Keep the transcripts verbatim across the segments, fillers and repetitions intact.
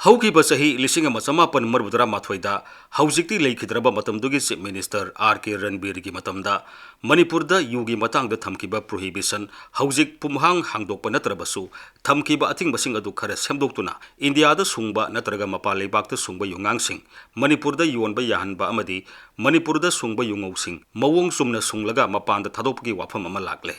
ꯍꯧꯈꯤꯕ ꯆꯍꯤ ꯂꯤꯁꯤꯡ ꯑꯃ ꯆꯃꯥꯄꯟ ꯃꯔꯤꯐꯨ ꯇꯔꯥ ꯃꯥꯊꯣꯏꯗ, ꯍꯧꯖꯤꯛꯇꯤ ꯂꯩꯈꯤꯗ꯭ꯔꯕ ꯃꯇꯝꯗꯨꯒꯤ Chief Minister R K ꯔꯟꯕꯤꯔꯒꯤ ꯃꯇꯝꯗ, ꯃꯅꯤꯄꯨꯔꯗ ꯌꯨꯒꯤ ꯃꯇꯥꯡꯗ ꯊꯝꯈꯤꯕ prohibition ꯍꯧꯖꯤꯛ ꯄꯨꯝꯍꯥꯡ ꯍꯥꯡꯗꯣꯛꯄ ꯅꯠꯇ꯭ꯔꯕꯁꯨ, ꯊꯝꯈꯤꯕ ꯑꯊꯤꯡꯕꯁꯤꯡ ꯑꯗꯨ ꯈꯔ ꯁꯦꯝꯗꯣꯛꯇꯨꯅ, ꯏꯟꯗꯤꯌꯥꯗ ꯁꯨꯡꯕ ꯅꯠꯇ꯭ꯔꯒ ꯃꯄꯥꯟ ꯂꯩꯕꯥꯛꯇ ꯁꯨꯡꯕ ꯌꯨꯉꯥꯡꯁꯤꯡ ꯃꯅꯤꯄꯨꯔꯗ ꯌꯣꯟꯕ ꯌꯥꯍꯟꯕ ꯑꯃꯗꯤ ꯃꯅꯤꯄꯨꯔꯗ ꯁꯨꯡꯕ ꯌꯨꯉꯧꯁꯤꯡ ꯃꯑꯣꯡ ꯆꯨꯝꯅ ꯁꯨꯡꯂꯒ ꯃꯄꯥꯟꯗ ꯊꯥꯗꯣꯛꯄꯒꯤ ꯋꯥꯐꯝ ꯑꯃ ꯂꯥꯛꯂꯦ꯫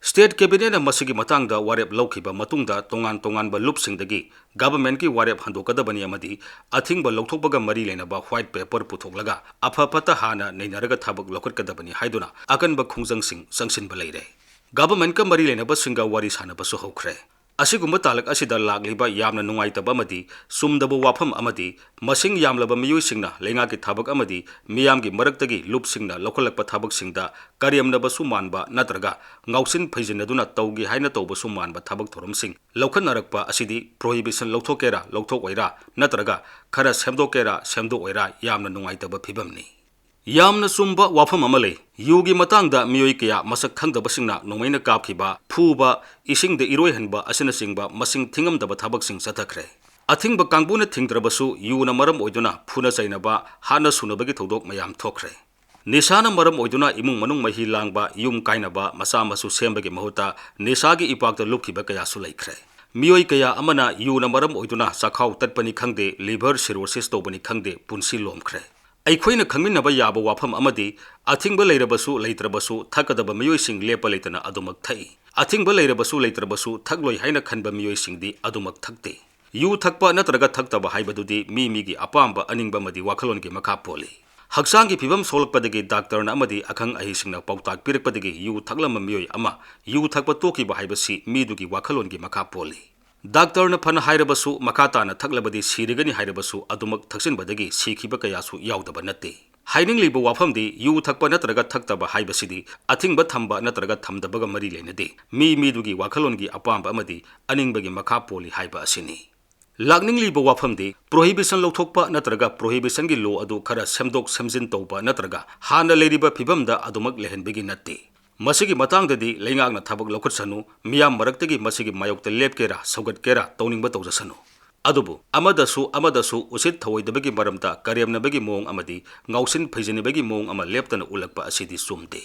State Cabinetꯅ ꯃꯁꯤꯒꯤ ꯃꯇꯥꯡꯗ ꯋꯥꯔꯦꯞ ꯂꯧꯈꯤꯕ ꯃꯇꯨꯡꯗ, ꯇꯣꯉꯥꯟ ꯇꯣꯉꯥꯟꯕ ꯂꯨꯞꯁꯤꯡꯗꯒꯤ governmentꯀꯤ ꯋꯥꯔꯦꯞ ꯍꯟꯗꯣꯛꯀꯗꯕꯅꯤ ꯑꯃꯗꯤ ꯑꯊꯤꯡꯕ ꯂꯧꯊꯣꯛꯄꯒ ꯃꯔꯤ ꯂꯩꯅꯕ white paper ꯄꯨꯊꯣꯛꯂꯒ, ꯑꯐ ꯐꯠꯇ ꯍꯥꯟꯅ ꯅꯩꯅꯔꯒ ꯊꯕꯛ ꯂꯧꯈꯠꯀꯗꯕꯅꯤ ꯍꯥꯏꯗꯨꯅ ꯑꯀꯟꯕ ꯈꯣꯡꯖꯪꯁꯤꯡ ꯆꯪꯁꯤꯟꯕ ꯂꯩꯔꯦ꯫ Governmentꯀ ꯃꯔꯤ ꯂꯩꯅꯕꯁꯤꯡꯒ ꯋꯥꯔꯤ ꯁꯥꯟꯅꯕꯁꯨ ꯍꯧꯈ꯭ꯔꯦ꯫ ꯑꯁꯤꯒꯨꯝꯕ ꯇꯥꯂꯛ ꯑꯁꯤꯗ ꯂꯥꯛꯂꯤꯕ ꯌꯥꯝꯅ ꯅꯨꯡꯉꯥꯏꯇꯕ ꯑꯃꯗꯤ ꯆꯨꯝꯗꯕ ꯋꯥꯐꯝ ꯑꯃꯗꯤ, ꯃꯁꯤꯡ ꯌꯥꯝꯂꯕ ꯃꯤꯑꯣꯏꯁꯤꯡꯅ ꯂꯩꯉꯥꯛꯀꯤ ꯊꯕꯛ ꯑꯃꯗꯤ ꯃꯤꯌꯥꯝꯒꯤ ꯃꯔꯛꯇꯒꯤ ꯂꯨꯞꯁꯤꯡꯅ ꯂꯧꯈꯠꯂꯛꯄ ꯊꯕꯛꯁꯤꯡꯗ ꯀꯔꯦꯝꯅꯕꯁꯨ ꯃꯥꯟꯕ ꯅꯠꯇ꯭ꯔꯒ ꯉꯥꯎꯁꯤꯟ ꯐꯩꯖꯤꯟꯅꯗꯨꯅ ꯇꯧꯒꯦ ꯍꯥꯏꯅ ꯇꯧꯕꯁꯨ ꯃꯥꯟꯕ ꯊꯕꯛ ꯊꯧꯔꯝꯁꯤꯡ ꯂꯧꯈꯠꯅꯔꯛꯄ ꯑꯁꯤꯗꯤ prohibition ꯂꯧꯊꯣꯛꯀꯦꯔꯥ ꯂꯧꯊꯣꯛꯑꯣꯏꯔꯥ ꯅꯠꯇ꯭ꯔꯒ ꯈꯔ ꯁꯦꯝꯗꯣꯛꯀꯦꯔꯥ ꯁꯦꯝꯗꯣꯛꯑꯣꯏꯔꯥ ꯌꯥꯝꯅ ꯅꯨꯡꯉꯥꯏꯇꯕ ꯐꯤꯕꯝꯅꯤ꯫ ꯌꯥꯝꯅ ꯆꯨꯝꯕ ꯋꯥꯐꯝ ꯑꯃ ꯂꯩ꯫ ꯌꯨꯒꯤ ꯃꯇꯥꯡꯗ ꯃꯤꯑꯣꯏ ꯀꯌꯥ ꯃꯁꯛ ꯈꯪꯗꯕꯁꯤꯡꯅ ꯅꯣꯡꯃꯩꯅ ꯀꯥꯞꯈꯤꯕ, ꯐꯨꯕ, ꯏꯁꯤꯡꯗ ꯏꯔꯣꯏꯍꯟꯕ ꯑꯁꯤꯅꯆꯤꯡꯕ ꯃꯁꯤꯡ ꯊꯤꯉꯝꯗꯕ ꯊꯕꯛꯁꯤꯡ ꯆꯠꯊꯈ꯭ꯔꯦ꯫ ꯑꯊꯤꯡꯕ ꯀꯥꯡꯕꯨꯅ ꯊꯤꯡꯗ꯭ꯔꯕꯁꯨ ꯌꯨꯅ ꯃꯔꯝ ꯑꯣꯏꯗꯨꯅ ꯐꯨꯅ ꯆꯩꯅꯕ, ꯍꯥꯠꯅ ꯁꯨꯅꯕꯒꯤ ꯊꯧꯗꯣꯛ ꯃꯌꯥꯝ ꯊꯣꯛꯈ꯭ꯔꯦ꯫ ꯅꯤꯁꯥꯅ ꯃꯔꯝ ꯑꯣꯏꯗꯨꯅ ꯏꯃꯨꯡ ꯃꯅꯨꯡ ꯃꯍꯤ ꯂꯥꯡꯕ, ꯌꯨꯝ ꯀꯥꯏꯅꯕ, ꯃꯆꯥ ꯃꯁꯨ ꯁꯦꯝꯕꯒꯤ ꯃꯍꯨꯠꯇ ꯅꯤꯁꯥꯒꯤ ꯏꯄꯥꯛꯇ ꯂꯨꯞꯈꯤꯕ ꯀꯌꯥꯁꯨ ꯂꯩꯈ꯭ꯔꯦ꯫ ꯃꯤꯑꯣꯏ ꯀꯌꯥ ꯑꯃꯅ ꯌꯨꯅ ꯃꯔꯝ ꯑꯣꯏꯗꯨꯅ ꯆꯥꯈꯥꯎ ꯇꯠꯄꯅꯤ ꯈꯪꯗꯦ, liver cirrhosis ꯇꯧꯕꯅꯤ ꯈꯪꯗꯦ, ꯄꯨꯟꯁꯤ ꯂꯣꯝꯈ꯭ꯔꯦ꯫ ꯑꯩꯈꯣꯏꯅ ꯈꯪꯃꯤꯟꯅꯕ ꯌꯥꯕ ꯋꯥꯐꯝ ꯑꯃꯗꯤ, ꯑꯊꯤꯡꯕ ꯂꯩꯔꯕꯁꯨ ꯂꯩꯇ꯭ꯔꯕꯁꯨ ꯊꯛꯀꯗꯕ ꯃꯤꯑꯣꯏꯁꯤꯡ ꯂꯦꯞꯄ ꯂꯩꯇꯅ ꯑꯗꯨꯃꯛ ꯊꯛꯏ꯫ ꯑꯊꯤꯡꯕ ꯂꯩꯔꯕꯁꯨ ꯂꯩꯇ꯭ꯔꯕꯁꯨ ꯊꯛꯂꯣꯏ ꯍꯥꯏꯅ ꯈꯟꯕ ꯃꯤꯑꯣꯏꯁꯤꯡꯗꯤ ꯑꯗꯨꯃꯛ ꯊꯛꯇꯦ꯫ ꯌꯨ ꯊꯛꯄ ꯅꯠꯇ꯭ꯔꯒ ꯊꯛꯇꯕ ꯍꯥꯏꯕꯗꯨꯗꯤ ꯃꯤ ꯃꯤꯒꯤ ꯑꯄꯥꯝꯕ, ꯑꯅꯤꯡꯕ ꯑꯃꯗꯤ ꯋꯥꯈꯜꯂꯣꯟꯒꯤ ꯃꯈꯥ ꯄꯣꯜꯂꯤ꯫ ꯍꯛꯆꯥꯡꯒꯤ ꯐꯤꯕꯝ ꯁꯣꯛꯂꯛꯄꯗꯒꯤ ꯗꯥꯛꯇꯔꯅ ꯑꯃꯗꯤ ꯑꯈꯪ ꯑꯍꯩꯁꯤꯡꯅ ꯄꯥꯎꯇꯥꯛ ꯄꯤꯔꯛꯄꯗꯒꯤ ꯌꯨ ꯊꯛꯂꯝꯕ ꯃꯤꯑꯣꯏ ꯑꯃ ꯌꯨ ꯊꯛꯄ ꯇꯣꯛꯈꯤꯕ ꯍꯥꯏꯕꯁꯤ ꯃꯤꯗꯨꯒꯤ ꯋꯥꯈꯜꯂꯣꯟꯒꯤ ꯃꯈꯥ ꯄꯣꯜꯂꯤ꯫ ꯗꯥꯛꯇꯔꯅ ꯐꯅ ꯍꯥꯏꯔꯕꯁꯨ, ꯃꯈꯥ ꯇꯥꯅ ꯊꯛꯂꯕꯗꯤ ꯁꯤꯔꯒꯅꯤ ꯍꯥꯏꯔꯕꯁꯨ, ꯑꯗꯨꯃꯛ ꯊꯛꯆꯤꯟꯕꯗꯒꯤ ꯁꯤꯈꯤꯕ ꯀꯌꯥꯁꯨ ꯌꯥꯎꯗꯕ ꯅꯠꯇꯦ꯫ ꯍꯥꯏꯅꯤꯡꯂꯤꯕ ꯋꯥꯐꯝꯗꯤ, ꯌꯨ ꯊꯛꯄ ꯅꯠꯇ꯭ꯔꯒ ꯊꯛꯇꯕ ꯍꯥꯏꯕꯁꯤꯗꯤ ꯑꯊꯤꯡꯕ ꯊꯝꯕ ꯅꯠꯇ꯭ꯔꯒ ꯊꯝꯗꯕꯒ ꯃꯔꯤ ꯂꯩꯅꯗꯦ꯫ ꯃꯤ ꯃꯤꯗꯨꯒꯤ ꯋꯥꯈꯜꯂꯣꯟꯒꯤ ꯑꯄꯥꯝꯕ ꯑꯃꯗꯤ ꯑꯅꯤꯡꯕꯒꯤ ꯃꯈꯥ ꯄꯣꯜꯂꯤ ꯍꯥꯏꯕ ꯑꯁꯤꯅꯤ꯫ ꯂꯥꯛꯅꯤꯡꯂꯤꯕ ꯋꯥꯐꯝꯗꯤ, prohibition ꯂꯧꯊꯣꯛꯄ ꯅꯠꯇ꯭ꯔꯒ prohibitionꯒꯤ law ꯑꯗꯨ ꯈꯔ ꯁꯦꯝꯗꯣꯛ ꯁꯦꯝꯖꯤꯟ ꯇꯧꯕ ꯅꯠꯇ꯭ꯔꯒ ꯍꯥꯟꯅ ꯂꯩꯔꯤꯕ ꯐꯤꯕꯝꯗ ꯑꯗꯨꯃꯛ ꯂꯩꯍꯟꯕꯒꯤ ꯅꯠꯇꯦ꯫ ꯃꯁꯤꯒꯤ ꯃꯇꯥꯡꯗꯗꯤ ꯂꯩꯉꯥꯛꯅ ꯊꯕꯛ ꯂꯧꯈꯠꯁꯅꯨ, ꯃꯤꯌꯥꯝ ꯃꯔꯛꯇꯒꯤ ꯃꯁꯤꯒꯤ ꯃꯥꯌꯣꯛꯇ ꯂꯦꯞꯀꯦꯔꯥ ꯁꯧꯒꯠꯀꯦꯔꯥ ꯇꯧꯅꯤꯡꯕ ꯇꯧꯖꯁꯅꯨ꯫ ꯑꯗꯨꯕꯨ ꯑꯃꯗꯁꯨ ꯑꯃꯗꯁꯨ ꯎꯁꯤꯠ ꯊꯑꯣꯏꯗꯕꯒꯤ ꯃꯔꯝꯗ ꯀꯔꯦꯝꯅꯕꯒꯤ ꯃꯑꯣꯡ ꯑꯃꯗꯤ ꯉꯥꯎꯁꯤꯟ ꯐꯩꯖꯤꯟꯅꯕꯒꯤ ꯃꯑꯣꯡ ꯑꯃ ꯂꯦꯞꯇꯅ ꯎꯠꯂꯛꯄ ꯑꯁꯤꯗꯤ ꯆꯨꯝꯗꯦ꯫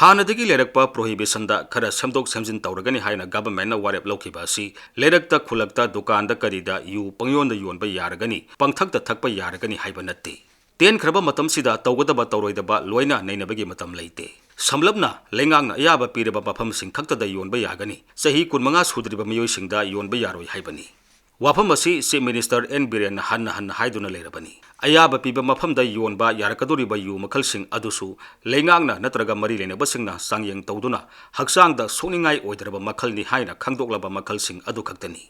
ꯍꯥꯟꯅꯗꯒꯤ ꯂꯩꯔꯛꯄ prohibitionꯗ ꯈꯔ ꯁꯦꯝꯗꯣꯛ ꯁꯦꯝꯖꯤꯟ ꯇꯧꯔꯒꯅꯤ ꯍꯥꯏꯅ governmentꯅ ꯋꯥꯔꯦꯞ ꯂꯧꯈꯤꯕ ꯑꯁꯤ ꯂꯩꯔꯛꯇ ꯈꯨꯜꯂꯛꯇ ꯗꯨꯀꯥꯟꯗ ꯀꯔꯤꯗ ꯌꯨ ꯄꯪꯌꯣꯟꯗ ꯌꯣꯟꯕ ꯌꯥꯔꯒꯅꯤ, ꯄꯪꯊꯛꯇ ꯊꯛꯄ ꯌꯥꯔꯒꯅꯤ ꯍꯥꯏꯕ ꯅꯠꯇꯦ꯫ ꯇꯦꯟꯈ꯭ꯔꯕ ꯃꯇꯝꯁꯤꯗ ꯇꯧꯒꯗꯕ ꯇꯧꯔꯣꯏꯗꯕ ꯂꯣꯏꯅ ꯅꯩꯅꯕꯒꯤ ꯃꯇꯝ ꯂꯩꯇꯦ꯫ ꯁꯝꯂꯞꯅ, ꯂꯩꯉꯥꯛꯅ ꯑꯌꯥꯕ ꯄꯤꯔꯕ ꯃꯐꯝꯁꯤꯡ ꯈꯛꯇꯗ ꯌꯣꯟꯕ ꯌꯥꯒꯅꯤ, ꯆꯍꯤ ꯀꯨꯟꯃꯉꯥ ꯁꯨꯗ꯭ꯔꯤꯕ ꯃꯤꯑꯣꯏꯁꯤꯡꯗ ꯌꯣꯟꯕ ꯌꯥꯔꯣꯏ ꯍꯥꯏꯕꯅꯤ꯫ ꯋꯥꯐꯝ ꯑꯁꯤ Chief Minister ꯑꯦꯟ ꯕꯤꯔꯦꯟꯅ ꯍꯟꯅ ꯍꯟꯅ ꯍꯥꯏꯗꯨꯅ ꯂꯩꯔꯕꯅꯤ꯫ ꯑꯌꯥꯕ ꯄꯤꯕ ꯃꯐꯝꯗ ꯌꯣꯟꯕ ꯌꯥꯔꯛꯀꯗꯧꯔꯤꯕ ꯌꯨ ꯃꯈꯜꯁꯤꯡ ꯑꯗꯨꯁꯨ ꯂꯩꯉꯥꯛꯅ ꯅꯠꯇ꯭ꯔꯒ ꯃꯔꯤ ꯂꯩꯅꯕꯁꯤꯡꯅ ꯆꯥꯡꯌꯦꯡ ꯇꯧꯗꯨꯅ ꯍꯛꯆꯥꯡꯗ ꯁꯣꯛꯅꯤꯡꯉꯥꯏ ꯑꯣꯏꯗ꯭ꯔꯕ ꯃꯈꯜꯅꯤ ꯍꯥꯏꯅ ꯈꯪꯗꯣꯛꯂꯕ ꯃꯈꯜꯁꯤꯡ ꯑꯗꯨ ꯈꯛꯇꯅꯤ꯫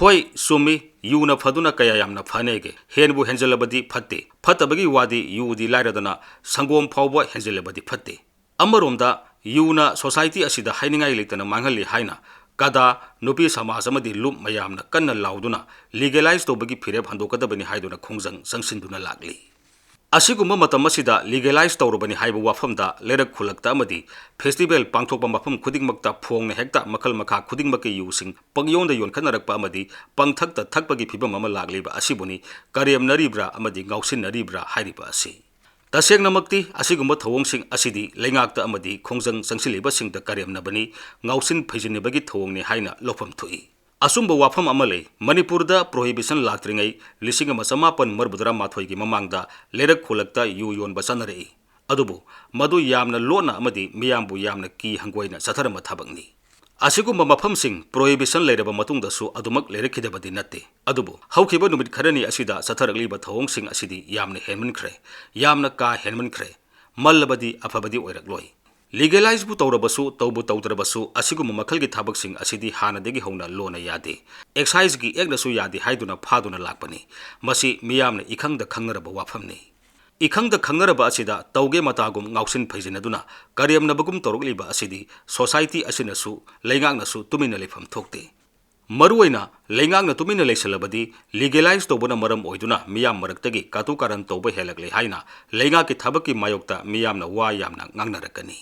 ꯍꯣꯏ, ꯆꯨꯝꯃꯤ, ꯌꯨꯅ ꯐꯗꯨꯅ ꯀꯌꯥ ꯌꯥꯝꯅ ꯐꯅꯦꯒꯦ꯫ ꯍꯦꯟꯕꯨ ꯍꯦꯟꯖꯜꯂꯕꯗꯤ ꯐꯠꯇꯦ꯫ ꯐꯠꯇꯕꯒꯤ ꯋꯥꯗꯤ ꯌꯨꯗꯤ ꯂꯥꯏꯔꯗꯅ ꯁꯪꯒꯣꯝ ꯐꯥꯎꯕ ꯍꯦꯟꯖꯜꯂꯕꯗꯤ ꯐꯠꯇꯦ꯫ ꯑꯃꯔꯣꯝꯗ ꯌꯨꯅ society ꯑꯁꯤꯗ ꯍꯥꯏꯅꯤꯡꯉꯥꯏ ꯂꯩꯇꯅ ꯃꯥꯡꯍꯜꯂꯤ ꯍꯥꯏꯅ ꯀꯗꯥ, ꯅꯨꯄꯤ ꯁꯃꯥꯖ ꯑꯃꯗꯤ ꯂꯨꯞ ꯃꯌꯥꯝꯅ ꯀꯟꯅ ꯂꯥꯎꯗꯨꯅ legalize ꯇꯧꯕꯒꯤ ꯐꯤꯔꯦꯞ ꯍꯟꯗꯣꯛꯀꯗꯕꯅꯤ ꯍꯥꯏꯗꯨꯅ ꯈꯣꯡꯖꯪ ꯆꯪꯁꯤꯟꯗꯨꯅ ꯂꯥꯛꯂꯤ꯫ ꯑꯁꯤꯒꯨꯝꯕ ꯃꯇꯝ ꯑꯁꯤꯗ legalize ꯇꯧꯔꯕꯅꯤ ꯍꯥꯏꯕ ꯋꯥꯐꯝꯗ ꯂꯩꯔꯛ ꯈꯨꯜꯂꯛꯇ ꯑꯃꯗꯤ festival ꯄꯥꯡꯊꯣꯛꯄ ꯃꯐꯝ ꯈꯨꯗꯤꯡꯃꯛꯇ ꯐꯣꯡꯅ ꯍꯦꯛꯇ ꯃꯈꯜ ꯃꯈꯥ ꯈꯨꯗꯤꯡꯃꯛꯀꯤ ꯌꯨꯁꯤꯡ ꯄꯪꯌꯣꯟꯗ ꯌꯣꯟꯈꯠꯅꯔꯛꯄ ꯑꯃꯗꯤ ꯄꯪꯊꯛꯇ ꯊꯛꯄꯒꯤ ꯐꯤꯕꯝ ꯑꯃ ꯂꯥꯛꯂꯤꯕ ꯑꯁꯤꯕꯨꯅꯤ ꯀꯔꯦꯝꯅꯔꯤꯕ꯭ꯔꯥ ꯑꯃꯗꯤ ꯉꯥꯎꯁꯤꯟꯅꯔꯤꯕ꯭ꯔꯥ ꯍꯥꯏꯔꯤꯕ ꯑꯁꯤ꯫ ꯇꯁꯦꯡꯅꯃꯛꯇꯤ ꯑꯁꯤꯒꯨꯝꯕ ꯊꯧꯑꯣꯡꯁꯤꯡ ꯑꯁꯤꯗꯤ ꯂꯩꯉꯥꯛꯇ ꯑꯃꯗꯤ ꯈꯣꯡꯖꯪ ꯆꯪꯁꯤꯜꯂꯤꯕꯁꯤꯡꯗ ꯀꯔꯦꯝꯅꯕꯅꯤ, ꯉꯥꯎꯁꯤꯟ ꯐꯩꯖꯤꯟꯅꯕꯒꯤ ꯊꯧꯑꯣꯡꯅꯤ ꯍꯥꯏꯅ ꯂꯧꯐꯝ ꯊꯣꯛꯏ꯫ ꯑꯆꯨꯝꯕ ꯋꯥꯐꯝ ꯑꯃ ꯂꯩ꯫ ꯃꯅꯤꯄꯨꯔꯗ prohibition ꯂꯥꯛꯇ꯭ꯔꯤꯉꯩ ꯂꯤꯁꯤꯡ ꯑꯃ ꯆꯃꯥꯄꯟ ꯃꯔꯤꯐꯨꯇꯔꯥ ꯃꯥꯊꯣꯏꯒꯤ ꯃꯃꯥꯡꯗ ꯂꯩꯔꯛ ꯈꯨꯜꯂꯛꯇ ꯌꯨ ꯌꯣꯟꯕ ꯆꯠꯅꯔꯛꯏ꯫ ꯑꯗꯨꯕꯨ ꯃꯗꯨ ꯌꯥꯝꯅ ꯂꯣꯠꯅ ꯑꯃꯗꯤ ꯃꯤꯌꯥꯝꯕꯨ ꯌꯥꯝꯅ ꯀꯤ ꯍꯪꯒꯣꯏꯅ ꯆꯠꯊꯔꯝꯕ ꯊꯕꯛꯅꯤ꯫ ꯑꯁꯤꯒꯨꯝꯕ ꯃꯐꯝꯁꯤꯡ prohibition ꯂꯩꯔꯕ ꯃꯇꯨꯡꯗꯁꯨ ꯑꯗꯨꯃꯛ ꯂꯩꯔꯛꯈꯤꯗꯕꯗꯤ ꯅꯠꯇꯦ꯫ ꯑꯗꯨꯕꯨ ꯍꯧꯈꯤꯕ ꯅꯨꯃꯤꯠ ꯈꯔꯅꯤ ꯑꯁꯤꯗ ꯆꯠꯊꯔꯛꯂꯤꯕ ꯊꯧꯑꯣꯡꯁꯤꯡ ꯑꯁꯤꯗꯤ ꯌꯥꯝꯅ ꯍꯦꯟꯃꯟꯈ꯭ꯔꯦ, ꯌꯥꯝꯅ ꯀꯥ ꯍꯦꯟꯃꯟꯈ꯭ꯔꯦ꯫ ꯃꯜꯂꯕꯗꯤ ꯑꯐꯕꯗꯤ ꯑꯣꯏꯔꯛꯂꯣꯏ꯫ Legalizeꯕꯨ ꯇꯧꯔꯕꯁꯨ, ꯇꯧꯕꯨ ꯇꯧꯗ꯭ꯔꯕꯁꯨ, ꯑꯁꯤꯒꯨꯝꯕ ꯃꯈꯜꯒꯤ ꯊꯕꯛꯁꯤꯡ ꯑꯁꯤꯗꯤ ꯍꯥꯟꯅꯗꯒꯤ ꯍꯧꯅ ꯂꯣꯅ ꯌꯥꯗꯦ꯫ Exciseꯒꯤ actꯅꯁꯨ ꯌꯥꯗꯦ ꯍꯥꯏꯗꯨꯅ ꯐꯥꯗꯨꯅ ꯂꯥꯛꯄꯅꯤ꯫ ꯃꯁꯤ ꯃꯤꯌꯥꯝꯅ ꯏꯈꯪꯗ ꯈꯪꯅꯔꯕ ꯋꯥꯐꯝꯅꯤ꯫ ꯏꯈꯪꯗ ꯈꯪꯅꯔꯕ ꯑꯁꯤꯗ ꯇꯧꯒꯦ ꯃꯇꯥꯒꯨꯝ ꯉꯥꯎꯁꯤꯟ ꯐꯩꯖꯤꯟꯅꯗꯨꯅ ꯀꯔꯦꯝꯅꯕꯒꯨꯝ ꯇꯧꯔꯛꯂꯤꯕ ꯑꯁꯤꯗꯤ society ꯑꯁꯤꯅꯁꯨ, ꯂꯩꯉꯥꯛꯅꯁꯨ ꯇꯨꯃꯤꯟꯅ ꯂꯩꯐꯝ ꯊꯣꯛꯇꯦ꯫ ꯃꯔꯨꯑꯣꯏꯅ ꯂꯩꯉꯥꯛꯅ ꯇꯨꯃꯤꯟꯅ ꯂꯩꯁꯤꯜꯂꯕꯗꯤ legalize ꯇꯧꯕꯅ ꯃꯔꯝ ꯑꯣꯏꯗꯨꯅ ꯃꯤꯌꯥꯝ ꯃꯔꯛꯇꯒꯤ ꯀꯥꯇꯨ ꯀꯥꯔꯟ ꯇꯧꯕ ꯍꯦꯜꯂꯛꯂꯦ ꯍꯥꯏꯅ ꯂꯩꯉꯥꯛꯀꯤ ꯊꯕꯛꯀꯤ ꯃꯥꯌꯣꯛꯇ ꯃꯤꯌꯥꯝꯅ ꯋꯥ ꯌꯥꯝꯅ ꯉꯥꯡꯅꯔꯛꯀꯅꯤ꯫